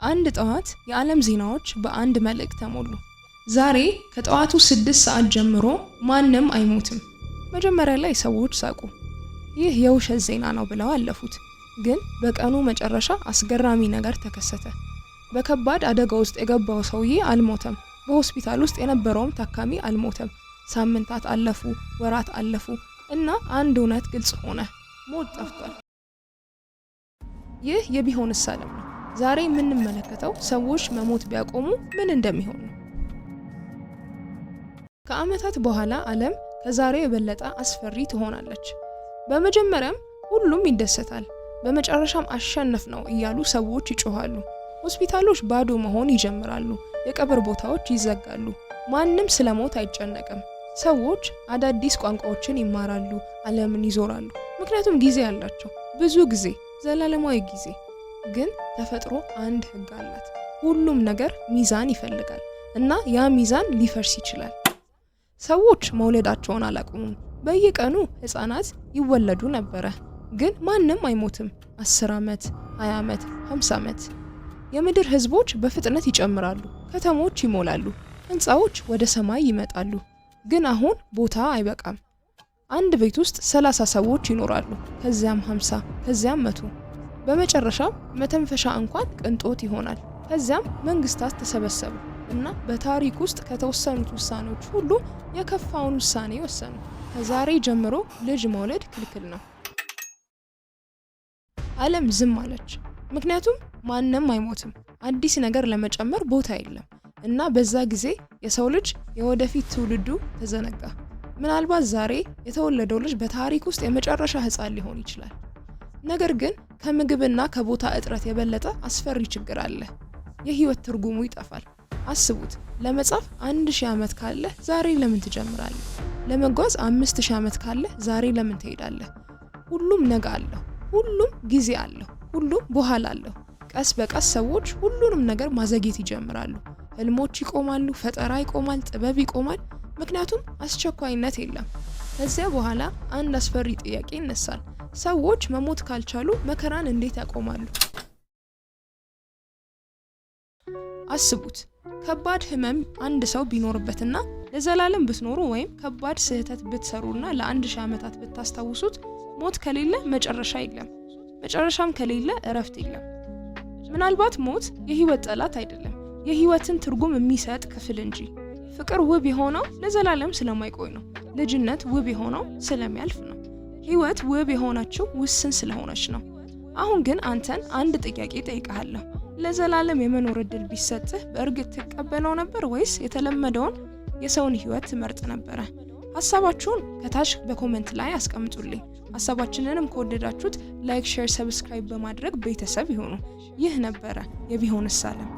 አንድ ጠዋት የዓለም ዜናዎች በአንድ መልእክት ተሞሉ። ዛሬ ከጠዋቱ 6 ሰዓት ጀምሮ ማንም አይሞትም። መጀመሪያ ላይ ሰዎች ሳቁ። ይህ የውሸት ዜና ነው ብለው አለፉት። ግን በቀኑ መጨረሻ አስገራሚ ነገር ተከሰተ። በከባድ አደጋ ውስጥ የገባው ሰውዬ አልሞተም። በሆስፒታል ውስጥ የነበረውም ታካሚ አልሞተም። ሳምንታት አለፉ፣ ወራት አለፉ እና አንድ እውነት ግልጽ ሆነ። ሞት ጠፍቷል። ይህ የቢሆንስ ዓለም ነው። ዛሬ የምንመለከተው ሰዎች መሞት ቢያቆሙ ምን እንደሚሆን ነው። ከዓመታት በኋላ ዓለም ከዛሬው የበለጠ አስፈሪ ትሆናለች። በመጀመሪያም ሁሉም ይደሰታል። በመጨረሻም አሸነፍነው እያሉ ሰዎች ይጮኻሉ። ሆስፒታሎች ባዶ መሆን ይጀምራሉ። የቀብር ቦታዎች ይዘጋሉ። ማንም ስለ ሞት አይጨነቅም። ሰዎች አዳዲስ ቋንቋዎችን ይማራሉ፣ ዓለምን ይዞራሉ። ምክንያቱም ጊዜ አላቸው፣ ብዙ ጊዜ፣ ዘላለማዊ ጊዜ። ግን ተፈጥሮ አንድ ሕግ አላት። ሁሉም ነገር ሚዛን ይፈልጋል እና ያ ሚዛን ሊፈርስ ይችላል። ሰዎች መውለዳቸውን አላቆሙም። በየቀኑ ህፃናት ይወለዱ ነበረ፣ ግን ማንም አይሞትም። 10 ዓመት፣ 20 ዓመት፣ 50 ዓመት። የምድር ህዝቦች በፍጥነት ይጨምራሉ፣ ከተሞች ይሞላሉ፣ ህንፃዎች ወደ ሰማይ ይመጣሉ። ግን አሁን ቦታ አይበቃም። አንድ ቤት ውስጥ 30 ሰዎች ይኖራሉ፣ ከዚያም 50፣ ከዚያም 100። በመጨረሻም መተንፈሻ እንኳን ቅንጦት ይሆናል። ከዚያም መንግስታት ተሰበሰቡ እና በታሪክ ውስጥ ከተወሰኑት ውሳኔዎች ሁሉ የከፋውን ውሳኔ ወሰኑ። ከዛሬ ጀምሮ ልጅ መውለድ ክልክል ነው። ዓለም ዝም አለች። ምክንያቱም ማንም አይሞትም። አዲስ ነገር ለመጨመር ቦታ የለም። እና በዛ ጊዜ የሰው ልጅ የወደፊት ትውልዱ ተዘነጋ። ምናልባት ዛሬ የተወለደው ልጅ በታሪክ ውስጥ የመጨረሻ ሕፃን ሊሆን ይችላል። ነገር ግን ከምግብና ከቦታ እጥረት የበለጠ አስፈሪ ችግር አለ። የህይወት ትርጉሙ ይጠፋል። አስቡት፣ ለመጻፍ 1000 ዓመት ካለ ዛሬ ለምን ትጀምራለህ? ለመጓዝ 5000 ዓመት ካለ ዛሬ ለምን ትሄዳለህ? ሁሉም ነገ አለው። ሁሉም ጊዜ አለው። ሁሉም በኋላ አለው። ቀስ በቀስ ሰዎች ሁሉንም ነገር ማዘግየት ይጀምራሉ። ህልሞች ይቆማሉ፣ ፈጠራ ይቆማል፣ ጥበብ ይቆማል። ምክንያቱም አስቸኳይነት የለም። ከዚያ በኋላ አንድ አስፈሪ ጥያቄ ይነሳል። ሰዎች መሞት ካልቻሉ መከራን እንዴት ያቆማሉ? አስቡት፣ ከባድ ህመም አንድ ሰው ቢኖርበትና ለዘላለም ብትኖሩ ወይም ከባድ ስህተት ብትሰሩና ለ1000 ዓመታት ብታስታውሱት፣ ሞት ከሌለ መጨረሻ የለም። መጨረሻም ከሌለ እረፍት የለም። ምናልባት ሞት የህይወት ጠላት አይደለም፣ የህይወትን ትርጉም የሚሰጥ ክፍል እንጂ። ፍቅር ውብ የሆነው ለዘላለም ስለማይቆይ ነው። ልጅነት ውብ የሆነው ስለሚያልፍ ነው። ህይወት ውብ የሆነችው ውስን ስለሆነች ነው። አሁን ግን አንተን አንድ ጥያቄ ጠይቀሃለሁ። ለዘላለም የመኖር እድል ቢሰጥህ በእርግጥ ትቀበለው ነበር ወይስ የተለመደውን የሰውን ህይወት ትመርጥ ነበረ? ሀሳባችሁን ከታች በ comment ላይ አስቀምጡልኝ። ሀሳባችንንም ከወደዳችሁት like፣ share፣ subscribe በማድረግ ቤተሰብ ይሁኑ። ይህ ነበረ የቢሆንስ ዓለም።